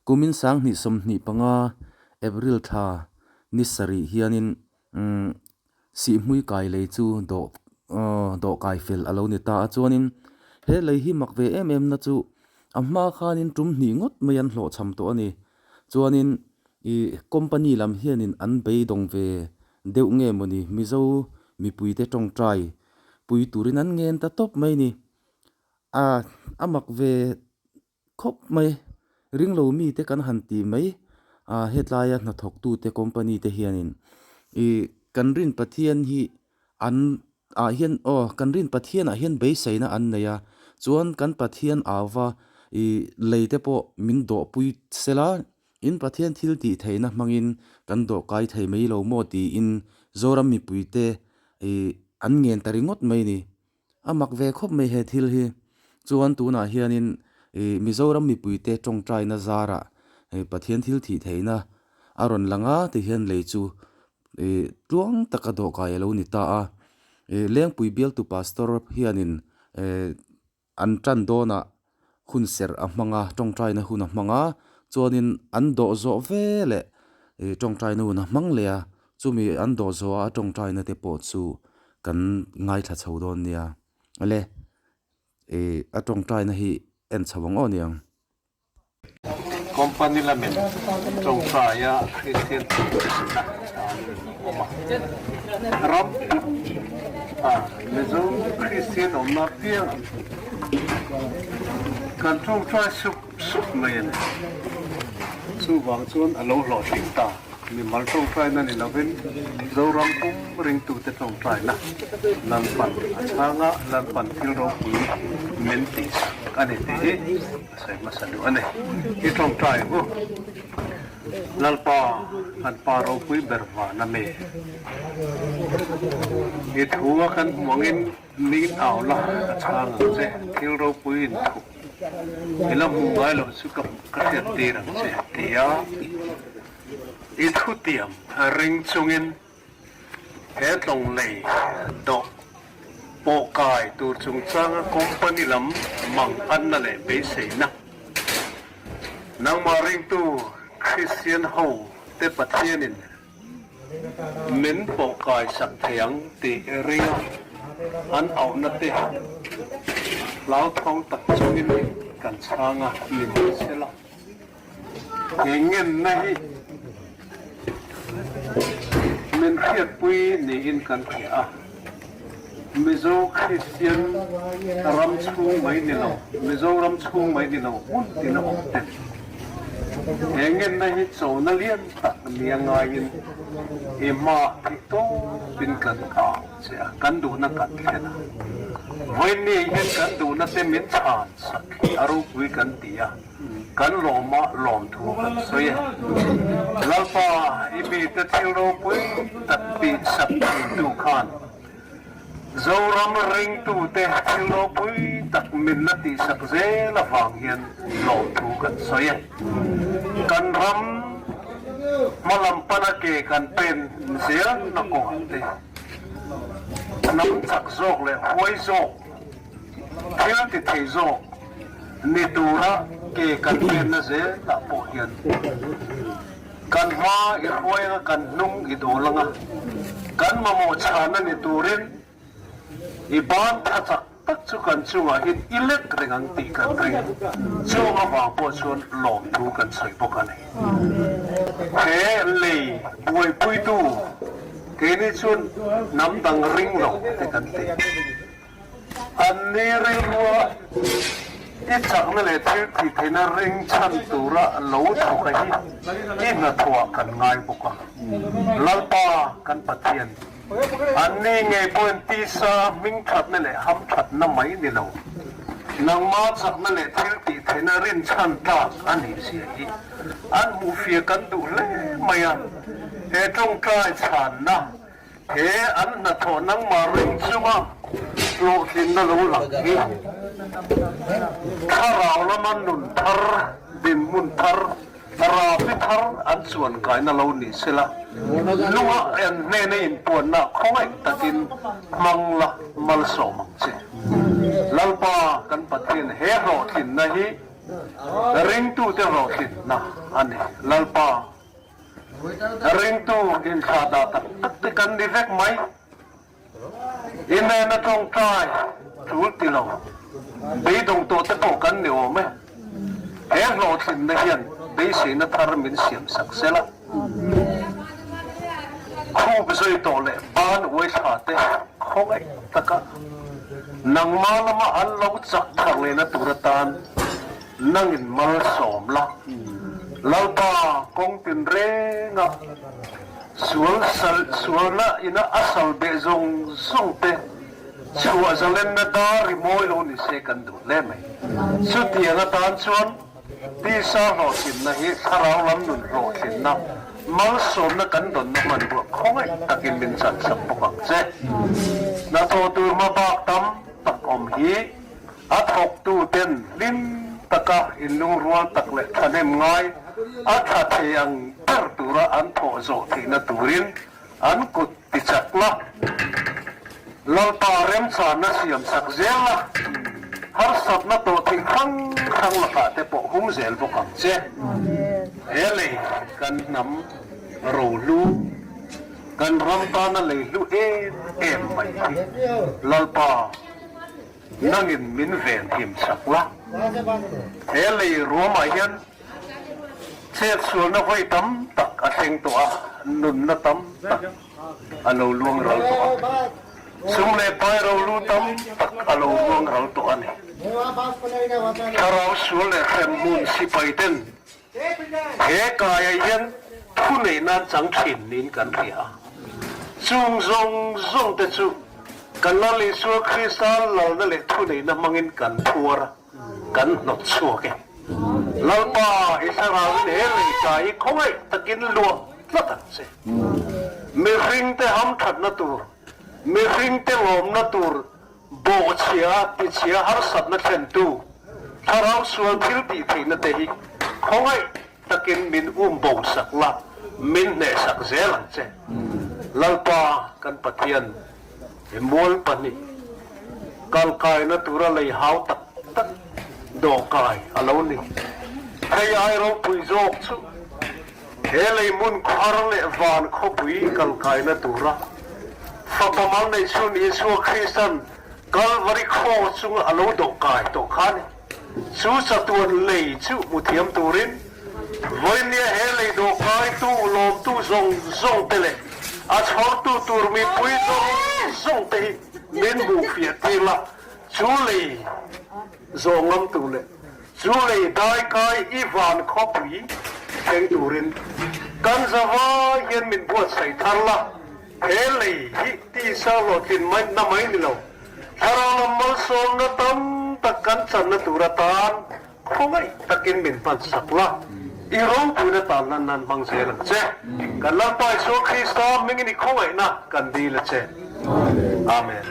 Kumin 2025 April thla ni sarih hianin umm sihhmui kai lei chu dawh aw dawh kai fel a lo ni ta a chuanin he lei hi mak ve em em na chu a hma khanin tum hnih ngawt mai an hlawhchham tawh a ni chuanin ih company lam hianin an beidawng ve deuh nge mawni Mizo mipuite tawngtai pui turin an ngen ta tawp mai ni a a mak ve khawp mai ringlo mite kan han tih mai a hetlaia hnathawk tute company te hianin ih kan rin Pathian hi an ah hian aw kan rin Pathian ah hian beiseina an nei a chuan kan Pathian auva ih lei te pawh min dawh pui sela in Pathian thil tih theihna hmangin kan dawh kai thei mai lo maw tiin Zoram mipui te ih an ngen ta ringawt mai a ni. A mak ve khawp mai he thil hi. Chuan tunah hianin ih Mizoram mipuite tawngtaina zarah ih Pathian thil thih theihna a rawn lang a tihian lei chu ih tluang taka dawhkai a lo ni ta a. Ih Lengpui bialtu pastor hianin eh an tan dawnah hun serh a hmang a tawngtaina hun a hmang a chuanin an dawh zawh ve leh ih tawngtaina hun a hmang leh a chumi an dawh zawh a tawngtaina te pawh chu kan ngaithla chho dawn nia ale ih a tawngtaina hi en chho ang aw niang. Company lamin tawngtaia Kristian thiltihna an awm a, ram a Mizo Kristian awmna apiangah kan tawngtai sup sup mai a ni. Chuvang chuan a lo hlawhtling ta. Mimal tawngtaina ni lovin Zoram pum ringtute tawngtaina Lalpan a chhang a, Lalpan thil ropui min tihsak a ni tih hi a sawi hmasa duh a ni. I tawngtai ang u. Lalpa, kan Pa ropui ber van a mi. I thu a kan hmuh angin min au la, ka chhang ang che. Thil ropui inthup i la hmuh ngai loh chu ka hriat tir ang che, tia I thutiam ring chungin he tlawng lei dawh pawh kai tur chungchanga company lam mang anna leh beiseina nangmah ringtu Kristian ho te Pathianin min pawh kai sak thei ang tih ringa an auhna te hlauthawng tak chungin kan chhang a ni mai sela. He ngenna hi min hriatpui niin kan hria a, Mizo Kristian ram chhung mai ni lo, Mizoram chhung mai ni lo hmun tina awm ten he ngenna hi chona lian tak nia ngaiin i hmaah theih tawpin kan au che a, kan duhna kan thlen a. Vawiinni hian kan duhna te min chhan sak hi a ropui kan ti a. Kan lawma lawmthu kan sawi e. Lalpa, i mite thil ropui tak tih sak thintu khan Zoram ringtute thil ropui tak min la tihsak zel avang hian lawmthu kan sawi e. Kan ram hmalam pana ke kan pen zel na kawngah te hnam chak zawk leh huai zawk Thil ti thei zawk ni tura ke kan penna zelah pawh hian kan hma i hruai anga kan hnung i dawl anga kan mamawh chhana ni turin i ban tha chak tak chu kan chungah hian i lek reng ang tih kan ring. Chung avang pawh chuan lawmthu kan sawi bawk a ni. He lei buaipuitu keini chuan hnam dang ring lo te kan ti. An ni rilrua i chakna leh thil tih theihna ring chhan tura lo thawk a hi i hnathawhah kan ngai bawk a. Lalpa kan Pathian, an ni ngei pawhin tisa hming thatna leh ham thatna mai ni lo, nangma chakna leh thil tih theihna rin chhan tlak a nih zia hi an hmuhfiah kan duh hle mai a. He tawngtai chhanna He an hnathawh nangmah ring chunga hlawhtlinna lo lang hi thlarau lama nun thar, dinhmun thar, rapi thar an chuan kaina lo ni sela, lunga en hnena inpuanna khawngaih takin hmang la malsawm ang che. Lalpa kan Pathian he hlawhtlinna hi. Ringtute hlawhtlinna a ni. Lalpa, ringtu inthlahdah tak tak te kan ni vek mai. I hnena tawngtai tul ti lo, beidawng tawh te pawh kan ni awm e. He hlawhtlinna hian beiseina thar min siam sak sel a. Khup zui tawh leh ban uai thla te khawngaih taka nangmah lama an lo chak thar lehna tur atan nangin malsawm la. Lalpa kawng tinrenga sual sal sualna ina a sal beh zawng zawng te chhuah zalenna dar rimawi lo ni se kan duh hle mai. Chutiang atan chuan. Tisa hlawhtlinna hi thlarau lam nun hlawhtlinna, malsawmna kan dawnna hmanruah khawngaih takin min chansak bawk ang che. Hnathawh tur hma bak tam tak awm hi a thawktu ten hlim taka inlungrual tak leh thahnem ngai a tha thei ang ber tura an thawh zawh theihna turin an kut tichak la. Lalpa remchanna siam sak zel la, harsatna tawh theih hrang hrang lakah te pawh hum zel bawk ang che. He lei kan hnam rohlu, kan ram tana lei hlu em em mai hi Lalpa nangin min ven him sak la. He lei ruamah hian chetsualna vawi tam tak a thleng tawh a, nunna tam tak a lo luang ral tawh a, sum leh pai rolu tam tak a lo luang ral tawh a ni. Thlarau sual leh hremhmun sipai ten he kaiah hian thuneihna an chang thin niin kan hria a, chung zawng zawng te chu kan Lal Isua Krista lalna leh thuneihna hmangin kan phuar a, kan hnawt chhuak e. Lalpa i thlarauin he lei hi khawngaih takin luah tlat ang che. Mihringte hamthatna tur, mihringte lawmna tur bawhchhia, tichhia harsatna thlentu thlarau sual thil tih theihna te hi khawngaih takin min um bo sak la, min hneh sak zel ang che. Lalpa kan Pathian i mual pahnih kalkaina tura lei hau tak tak dawhkai a lo ni. Hei ai ropui zawk chu he lei hmun khar leh van khawpui kalkaina tura Fapa mal nei chhun Isua Kristan Kalvari khaw chunga a lo dawhkai tawh kha a ni. Chu chatuan lei chu hmu thiam turin vawinia he lei dawhkaitu, lawmtu zawng zawng te leh a chhawrtu tur mipui zawng zawng te hi min hmuh fiah tir la, chu lei zawh ngam tur leh chu lei daikai i van khawpui thleng turin kan zavai hian min buatsaih thar la. He lei hi tisa hlawhtlin mai na mai ni lo, thlarau lam malsawmna tam tak kan channa tur atan khawngaih takin min hman sak la, i ropuina tan lan nan hmang zel ang che. Kan Lalpa Isua Krista hmingin i khawngaihna kan dil a che. Amen.